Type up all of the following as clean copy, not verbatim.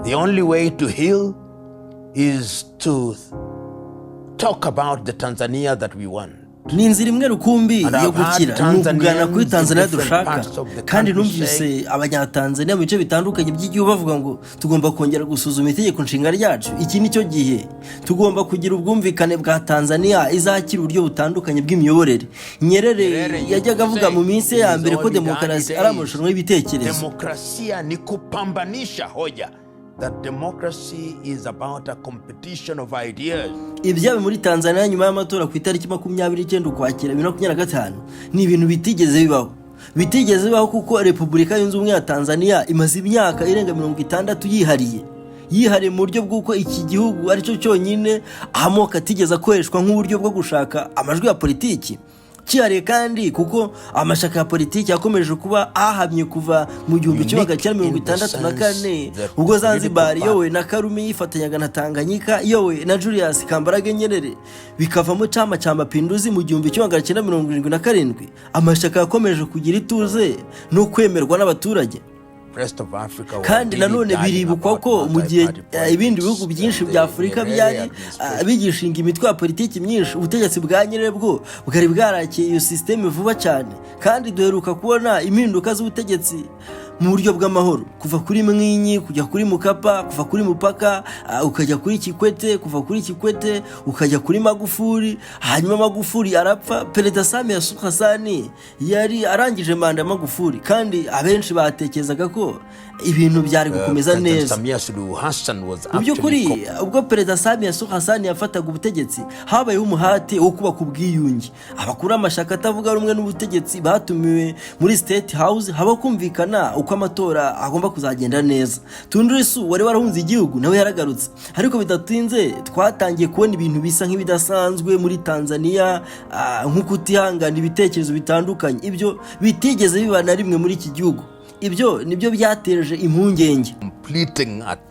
The only way to heal is to talk about the Tanzania that we want. Ni inzira imwe rukumbi yo gukira, ni ukugana kuri Tanzania dushaka. Kandi numvise Abanyatanzania mu bice bitandukanye by'igihugu bavuga ngo tugomba kongera gusuzuma itegeko nshinga ryacu. Iki ni cyo gihe tugomba kugira ubwumvikane bwa Tanzania izakira uburyo butandukanye bw'imiyoborere. Nyerere yajyaga avuga mu minsi ye ya mbere ko demokarasi ari amarushanwa y'ibitekerezo. Demokrasia ni kupambanisha hoja. That democracy is about a competition of ideas. Ibyabaye muri Tanzania nyuma y'amatora ku itariki 29 Ukwakira 2025 ni ibintu bitigeze bibaho, bitigeze bibaho, kuko Repubulika Yunze Ubumwe ya Tanzania imaze imyaka irenga 60 yihariye, yihariye mu buryo bw'uko iki gihugu aricyo cyonyine amoko atigeze akoreshwa nk'uburyo bwo gushaka amajwi ya politiki. Cyihariye kandi kuko amashyaka ya politiki yakomeje kuba ahamye kuva mu 1964, ubwo Zanzibar iyobowe na Karume yifatanyaga na Tanganyika iyobowe na Julius Kambarage Nyerere, bikavamo Chama cha Mapinduzi mu 1977. Amashyaka yakomeje kugira ituze no kwemerwa n'abaturage. Kandi nanone biribukwa ko mu gihe ibindi bihugu byinshi bya Afurika byari bigishinga imitwe ya politiki myinshi, ubutegetsi bwa Nyerere bwo bwari bwarakiye iyo sisiteme vuba cyane. Kandi duheruka kubona impinduka z'ubutegetsi mu buryo bw'amahoro, kuva kuri Mwinyi kujya kuri Mkapa, kuva kuri Mkapa ukajya kuri Kikwete, kuva kuri Kikwete ukajya kuri Magufuli. Hanyuma Magufuli arapfa, Perezida Samia Suluhu Hassan yari arangije manda ya Magufuli, kandi abenshi batekerezaga ko ibintu byari gukomeza neza. Mu by'ukuri, ubwo Perezida Samia Suluhu Hassan yafataga ubutegetsi, habayeho umuhate wo kubaka ubwiyunge. Abakuru b'amashyaka atavuga rumwe n'ubutegetsi batumiwe muri State House, haba kumvikana uko amatora agomba kuzagenda neza. Tundu Lissu wari warahunze igihugu nawe yaragarutse. Ariko bidatinze twatangiye kubona ibintu bisa nk'ibidasanzwe muri Tanzania, nko kutihangana ibitekerezo bitandukanye, ibyo bitigeze biba na rimwe muri iki gihugu. Ibyo nibyo byateje impungenge,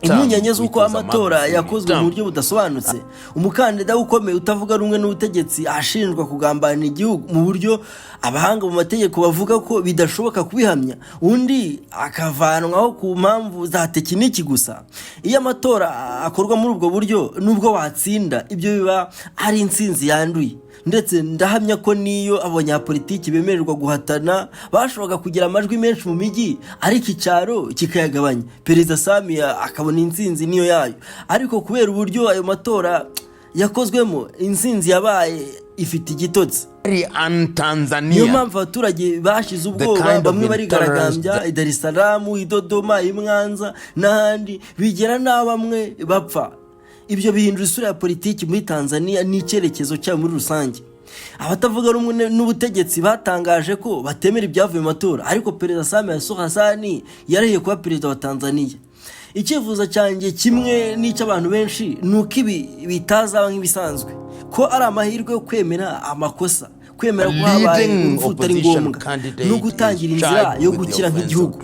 impungenge z'uko amatora yakozwe mu buryo budasobanutse, umukandida ukomeye utavuga rumwe n'ubutegetsi ashinjwa kugambanira igihugu mu buryo abahanga mu mategeko bavuga ko bidashoboka kubihamya, undi akavanwaho ku mpamvu za tekiniki gusa. Iyo amatora akorwa muri ubwo buryo, nubwo watsinda, ibyo biba ari intsinzi yanduye. Ndetse ndahamya ko niyo abanyapolitiki bemererwa guhatana, bashoboraga kugira amajwi menshi mu mijyi ariko icyaro kikayagabanya, Perezida Samia akabona intsinzi niyo yayo. Ariko kubera uburyo ayo matora yakozwemo, intsinzi yabaye ifite igitotsi. Niyo mpamvu abaturage bashize ubwoba, bamwe barigaragambya i Dar es Salaam, i Dodoma, i Mwanza n'ahandi, bigera n'aho bamwe bapfa. Ibyo bihindura isura ya politiki muri Tanzania n'icyerekezo cyayo muri rusange. Abatavuga rumwe n'ubutegetsi batangaje ko batemera ibyavuye mu matora, ariko Perezida Samia Suluhu Hassan yarahiye kuba perezida wa Tanzania. Icyifuzo cyanjye, kimwe n'icy'abantu benshi, ni uko ibi bitazaba nk'ibisanzwe, ko ari amahirwe yo kwemera amakosa, kwemera ko habaye urupfu rutari ngombwa no gutangira inzira yo gukira nk'igihugu.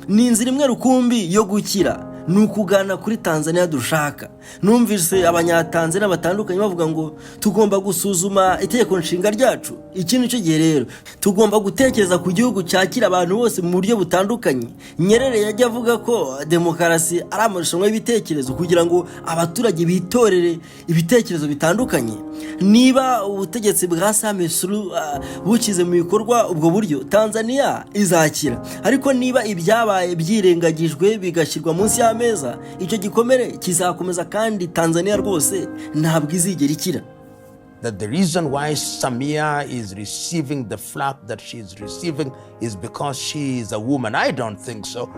Ni inzira imwe rukumbi yo gukira, ni ukugana kuri Tanzania dushaka. Numvise Abanyatanzania batandukanye bavuga ngo tugomba gusuzuma itegeko nshinga ryacu. Iki ni cyo gihe rero tugomba gutekereza ku gihugu cyakira abantu bose mu buryo butandukanye. Nyerere yajya avuga ko demokarasi ari amarushanwa y'ibitekerezo, kugira ngo abaturage bitorere ibitekerezo bitandukanye. Niba ubutegetsi bwa Samia Suluhu bushyize mu bikorwa ubwo buryo, Tanzania izakira. Ariko niba ibyabaye byirengagijwe, bigashyirwa munsi y'ameza, icyo gikomere kizakomeza, kandi Tanzania rwose ntabwo izigera ikira. That the reason why Samia is receiving the flak that she is receiving is because she is a woman. I don't think so.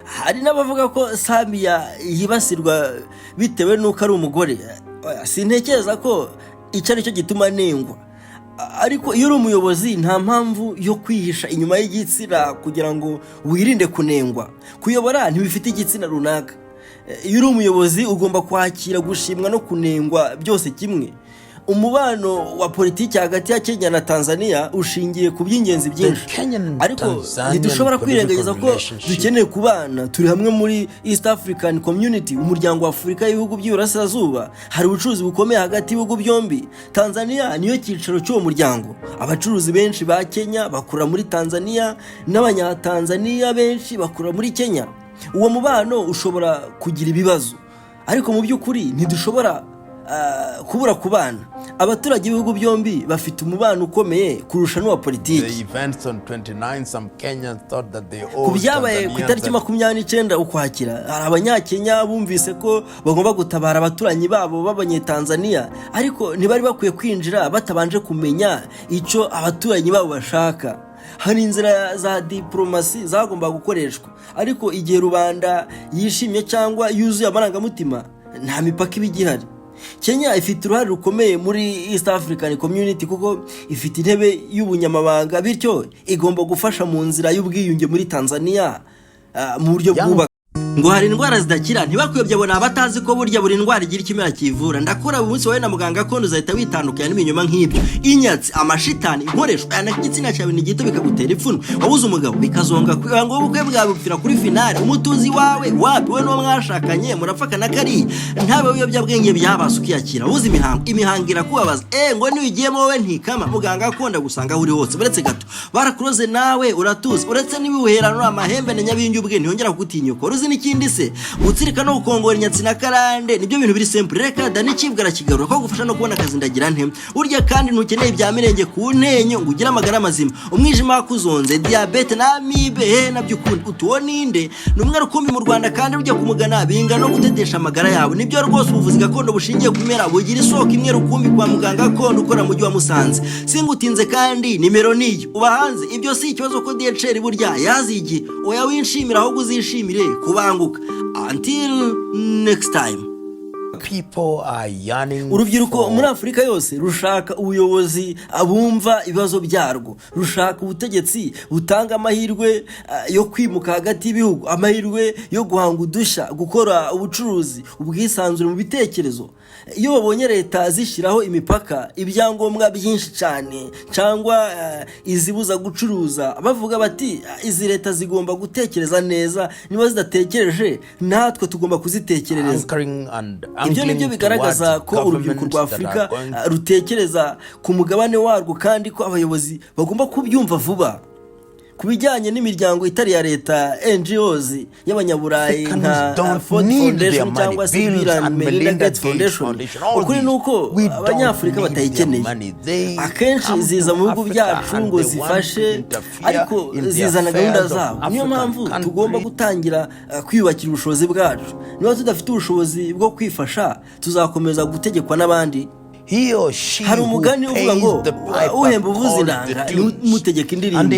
Hari n'abavuga ko Samia yibasirwa bitewe n'uko ari umugore. Oya, sintekereza ko icyo ari cyo gituma anengwa. Ariko iyo uri umuyobozi, nta mpamvu yo kwihisha inyuma y'igitsina kugira ngo wirinde kunengwa. Kuyobora ntibifite igitsina runaka. Iyo uri umuyobozi, ugomba kwakira gushimwa no kunengwa byose kimwe. Umubano wa politiki hagati ya Kenya na Tanzania ushingiye ku by'ingenzi byinshi, ariko ntidushobora kwirengagiza ko dukeneye kubana turi hamwe muri East African Community, Umuryango wa Afurika y'ibihugu by'Iburasirazuba. Hari ubucuruzi bukomeye hagati y'ibihugu byombi. Tanzania niyo cyicaro cy'uwo muryango. Abacuruzi benshi ba Kenya bakora muri Tanzania, n'Abanyatanzania benshi bakora muri Kenya. Uwo mubano ushobora kugira ibibazo, ariko mu by'ukuri ntidushobora kubura kubana. Abaturage b'ibihugu byombi bafite umubano ukomeye kurusha n'uwa politiki. The events on 29, some Kenyans thought that they Ku byabaye ku itariki 29 Ukwakira, hari Abanyakenya bumvise ko bagomba gutabara abaturanyi babo b'Abanyetanzaniya, ariko ntibari bakwiye kwinjira batabanje kumenya icyo abaturanyi babo bashaka. Hari inzira za diporomasi zagombaga gukoreshwa, ariko igihe rubanda yishimye cyangwa yuzuye amarangamutima, nta mipaka iba igihari. Kenya ifite uruhare rukomeye muri East African Community kuko ifite intebe y'ubunyamabanga, bityo igomba gufasha mu nzira y'ubwiyunge muri Tanzania mu buryo bwubaka. Ngo hari indwara zidakira, ntibakuyobye. Abona abatazi ko burya buri ndwara igira ikimera kivura. Ndakora buri munsi wowe na muganga gakondo uzahita witandukanya n'ibinyoma nk'ibyo: inyatsi, amashitani, inkoresho aya, igitsina cyawe ni gito bikagutera ipfunwe, wabuze umugabo bikazonga ngo ubukwe bwawe bupfira kuri finale, umutuzi wawe wapi, we n'uwo mwashakanye murapfa na kariya, ntabe ibiyobyabwenge byabase ukiyakira, wabuze imihango, imihango irakubabaza, ngo niyo ugiyemo wowe ntikama. Muganga gakondo agusanga aho uri hose. Uretse gato barakuroze nawe uratuzi, uretse n'ibihuherano, amahembe na nyabingi, ubwe ntiyongera kugutinyuka. Uruzi n'ikindi se? Gutsirika no gukongora inyatsi na karande nibyo bintu biri simple. Reka da, n'ikibwa arakigarura ko gufasha no kubona akazi. Ndagira nte? Burya kandi ntukeneye ibya mirenge ku ntenyo ngo ugire amagara mazima. Umwijima wakuzonze, diyabete na amibe, he nabyo ukundi utuwo ninde? Ni umwe rukumbi mu Rwanda, kandi ujya kumugana bingana no gutetesha amagara yawe. Nibyo rwose, ubuvuzi gakondo bushingiye ku bimera bugira isoko imwe rukumbi kwa muganga gakondo ukora mu mujyi wa Musanze. Singutinze kandi nimero niyo uba hanze, ibyo si ikibazo ko DHL burya yazigiye. Oya, winshimira, ahubwo uzishimire kubanguka. Until next time. People are yearning Urubyiruko for muri Afurika yose rushaka ubuyobozi abumva ibibazo byarwo, rushaka ubutegetsi butanga amahirwe yo kwimuka hagati y'ibihugu, amahirwe yo guhanga udushya, gukora ubucuruzi, ubwisanzure mu bitekerezo. Iyo babonye leta zishyiraho imipaka, ibyangombwa byinshi cyane, cyangwa izibuza gucuruza, bavuga bati: "Izi leta zigomba gutekereza neza. Niba zidatekereje, natwe tugomba kuzitekerereza." Anchoring and Ibyo ni byo bigaragaza ko urubyiruko rwa Afurika rutekereza ku mugabane warwo kandi ko abayobozi bagomba kubyumva vuba. Ku bijyanye n'imiryango itari iya leta, NGOs y'Abanyaburayi nka Ford Foundation cyangwa se Bill and Melinda Gates Foundation, ukuri ni uko Abanyafurika batayikeneye. Akenshi ziza mu bihugu byacu ngo zifashe, ariko zizana gahunda zabo. Niyo mpamvu tugomba gutangira kwiyubakira ubushobozi bwacu. Niba tudafite ubushobozi bwo kwifasha, tuzakomeza gutegekwa n'abandi. Hari umugani uvuga ngo uhemba uvuza inanga niwe umutegeka indirimbo.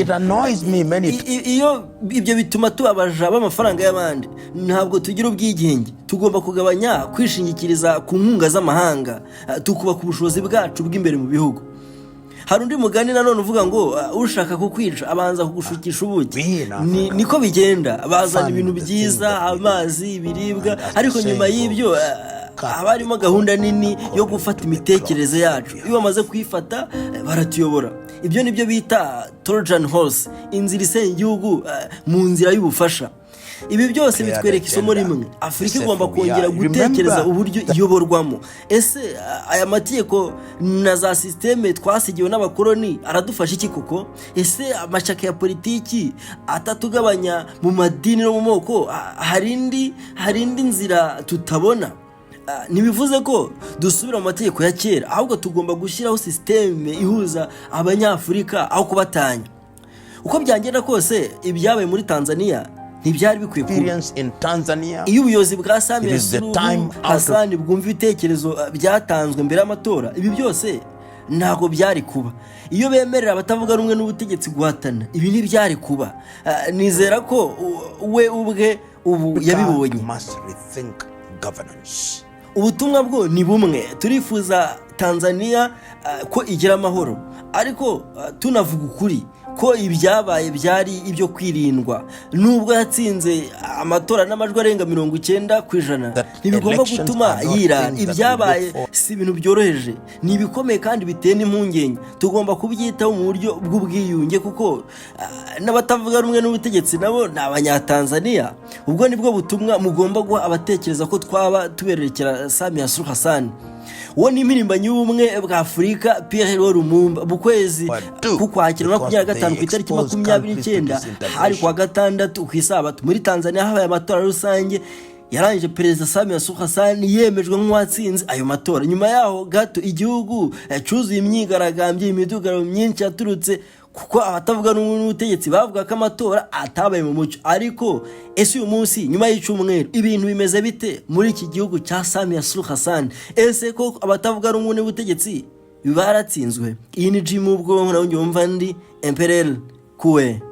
Iyo ibyo bituma tubabaja b'amafaranga y'abandi, ntabwo tugira ubwigenge. Tugomba kugabanya kwishingikiriza ku nkunga z'amahanga, tukubaka ubushobozi bwacu bw'imbere mu bihugu. Hari undi mugani nanone uvuga ngo ushaka kukwica abanza kugushukisha ubuki. Niko bigenda, bazana ibintu byiza, amazi, ibiribwa, ariko nyuma y'ibyo haba harimo gahunda nini yo gufata imitekerereze yacu. Iyo bamaze kuyifata, baratuyobora. Ibyo nibyo bita Trojan horse, inzira isenya igihugu mu nzira y'ubufasha. Ibi byose bitwereka isomo rimwe: Afurika igomba kongera gutekereza uburyo iyoborwamo. Ese aya mategeko na za sisiteme twasigiwe n'abakoloni aradufasha iki koko? Ese amashyaka ya politiki atatugabanya mu madini no mu moko, hari indi nzira tutabona? Ntibivuze ko dusubira mu mategeko ya kera, ahubwo tugomba gushyiraho sisiteme ihuza Abanyafurika aho kubatanya. Uko byagenda kose, ibyabaye muri Tanzania ntibyari bikwiye kuba. Iyo ubuyobozi bwa Samia Suluhu Hassan bwumva ibitekerezo byatanzwe mbere y'amatora, ibi byose ntabwo byari kuba. Iyo bemerera abatavuga rumwe n'ubutegetsi guhatana, ibi ntibyari kuba. Nizera ko we ubwe ubu yabibonye. Ubutumwa bwo ni bumwe: turifuza Tanzania ko igira amahoro, ariko tunavuga ukuri ko ibyabaye byari ibyo kwirindwa. Nubwo yatsinze amatora n'amajwi arenga 90%, ntibigomba gutuma yirara. Ibyabaye si ibintu byoroheje, ni ibikomeye kandi biteye n'impungenge. Tugomba kubyitaho mu buryo bw'ubwiyunge, kuko n'abatavuga rumwe n'ubutegetsi nabo ni Abanyatanzaniya. Ubwo nibwo butumwa mugomba guha abatekereza ko twaba tubererekera Samia Suluhu Hassan. Uwo ni impirimbanyi y'ubumwe bwa Afurika Pierre Lumumba. Mu kwezi k'Ukwakira 25, ku itariki 29, hari kuwa gatandatu ku Isabato, muri Tanzania habaye amatora rusange yarangije Perezida Samia Suluhu Hassan yemejwe nk'uwatsinze ayo matora. Nyuma yaho gato igihugu cyuzuye imyigaragambyo, imidugararo myinshi yaturutse kuko abatavuga rumwe n'ubutegetsi bavuga ko amatora atabaye mu mucyo. Ariko ese uyu munsi, nyuma y'icyumweru, ibintu bimeze bite muri iki gihugu cya Samia Suluhu Hassan? Ese koko abatavuga rumwe n'ubutegetsi baratsinzwe? Iyi ni Jim Ubwonko, nawe wumva ndi Emperel Kuwe.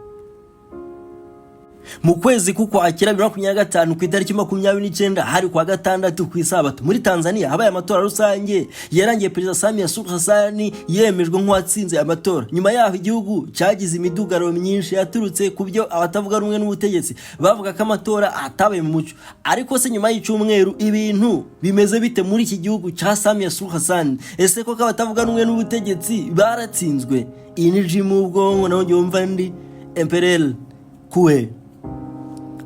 Mu kwezi k'Ukwakira 2025, ku itariki 29, hari kuwa gatandatu ku Isabato, muri Tanzania habaye amatora rusange yarangiye Perezida Samia Suluhu Hassan yemejwe nk'uwatsinze amatora. Nyuma yaho igihugu cyagize imidugararo myinshi yaturutse ku byo abatavuga rumwe n'ubutegetsi bavuga ko amatora atabaye mu mucyo. Ariko se nyuma y'icyumweru ibintu bimeze bite muri iki gihugu cya Samia Suluhu Hassan? Ese koko abatavuga rumwe n'ubutegetsi baratsinzwe? Iyi ni Jim Ubwonko, nawe wumva ndi Emperel Kuwe.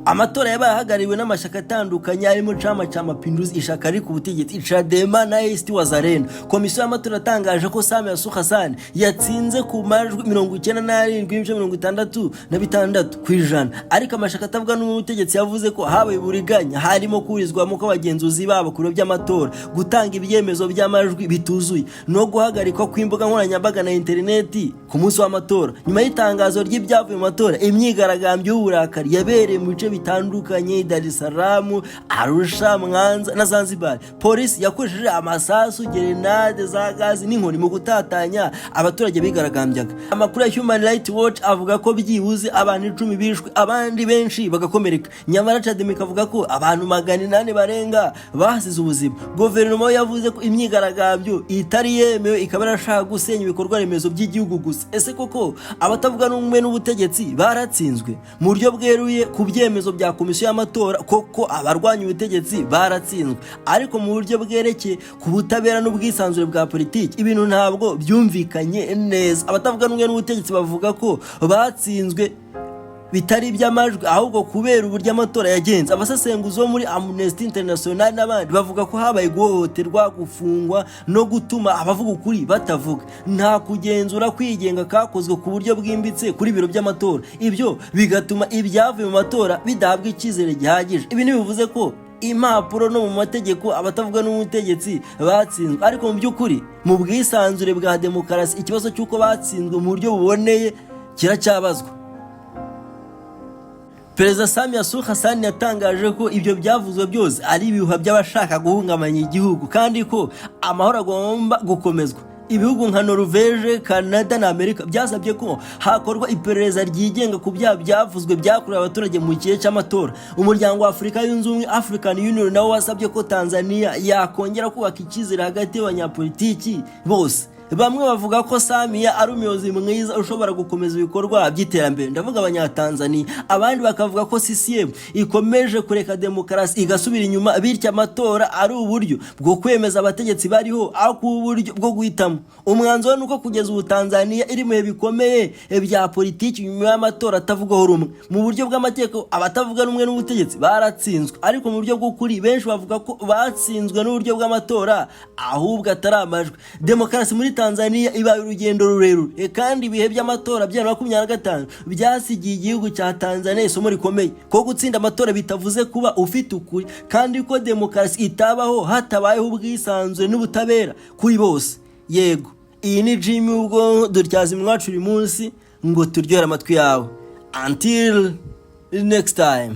Amatora yabaye ahagarariwe n'amashyaka atandukanye arimo Chama cha Mapinduzi, ishyaka riri ku butegetsi, Chadema na ACT Wazalendo. Komisiyo y'amatora yatangaje ko Samia Suluhu Hassan yatsinze ku majwi 97.66%, ariko amashyaka atavuga n'ubutegetsi yavuze ko habaye uburiganya, harimo kurizwamo kw'abagenzuzi babo ku biro by'amatora, gutanga ibyemezo by'amajwi bituzuye no guhagarikwa kw'imbuga nkoranyambaga na interineti ku munsi w'amatora. Nyuma y'itangazo ry'ibyavuye mu matora, imyigaragambyo y'uburakari yabereye mu bice bitandukanye: Dar es Salaam, Arusha, Mwanza na Zanzibar. Polisi yakoresheje amasasu, gerenade za gazi n'inkoni mu gutatanya abaturage bigaragambyaga. Amakuru ya Human Rights Watch avuga ko byibuze abantu 10 bishwe, abandi benshi bagakomereka. Nyamara Chadema ikavuga ko abantu 800 barenga basize ubuzima. Guverinoma yavuze ko imyigaragambyo itari yemewe, ikaba yarashaka gusenya ibikorwa remezo by'igihugu gusa. Ese koko abatavuga rumwe n'ubutegetsi baratsinzwe? Mu buryo bweruye ku byemezo bya komisiyo y'amatora, koko abarwanya ubutegetsi baratsinzwe, ariko mu buryo bwerekeye ku butabera n'ubwisanzure bwa politiki, ibintu ntabwo byumvikanye neza. Abatavuga rumwe n'ubutegetsi bavuga ko batsinzwe bitari iby'amajwi, ahubwo kubera uburyo amatora yagenze. Abasesenguzi bo muri Amnesty International n'abandi bavuga ko habaye guhohoterwa, gufungwa no gutuma abavuga ukuri batavuga. Nta kugenzura kwigenga kakozwe ku buryo bwimbitse kuri biro by'amatora, ibyo bigatuma ibyavuye mu matora bidahabwa icyizere gihagije. Ibi ntibivuze ko impapuro no mu mategeko abatavuga n'ubutegetsi batsinzwe, ariko mu by'ukuri mu bwisanzure bwa demokarasi, ikibazo cy'uko batsinzwe mu buryo buboneye kiracyabazwa. Perezida Samia Suluhu Hassan yatangaje ko ibyo byavuzwe byose ari ibihuha by'abashaka guhungabanya igihugu, kandi ko amahoro agomba gukomezwa. Ibihugu nka Norvege, Canada na Amerika byasabye ko hakorwa iperereza ryigenga ku byaha byavuzwe byakorewe abaturage mu gihe cy'amatora. Umuryango wa Afurika Yunze Ubumwe, African Union, nawo wasabye ko Tanzania yakongera kubaka icyizere hagati y'abanyapolitiki bose. Bamwe bavuga ko Samia ari umuyobozi mwiza ushobora gukomeza ibikorwa by'iterambere, ndavuga Abanyatanzania, abandi bakavuga ko CCM ikomeje kureka demokarasi igasubira inyuma, bityo amatora ari uburyo bwo kwemeza abategetsi bariho aho kuba uburyo bwo guhitamo. Umwanzuro ni uko kugeza ubu Tanzania iri mu bihe bikomeye bya politiki nyuma y'amatora atavugwaho rumwe. Mu buryo bw'amategeko abatavuga rumwe n'ubutegetsi baratsinzwe, ariko mu buryo bw'ukuri benshi bavuga ko batsinzwe n'uburyo bw'amatora ahubwo atari amajwi. Demokarasi muri Tanzania ibaye urugendo rurerure, kandi ibihe by'amatora bya 25 byasigiye igihugu cya Tanzania isomo rikomeye ko gutsinda amatora bitavuze kuba ufite ukuri, kandi ko demokarasi itabaho hatabayeho ubwisanzure n'ubutabera kuri bose. Yego, iyi ni Jimmy Ubwonko, dutyaza iwacu buri munsi ngo turyohere amatwi yawe. Until next time.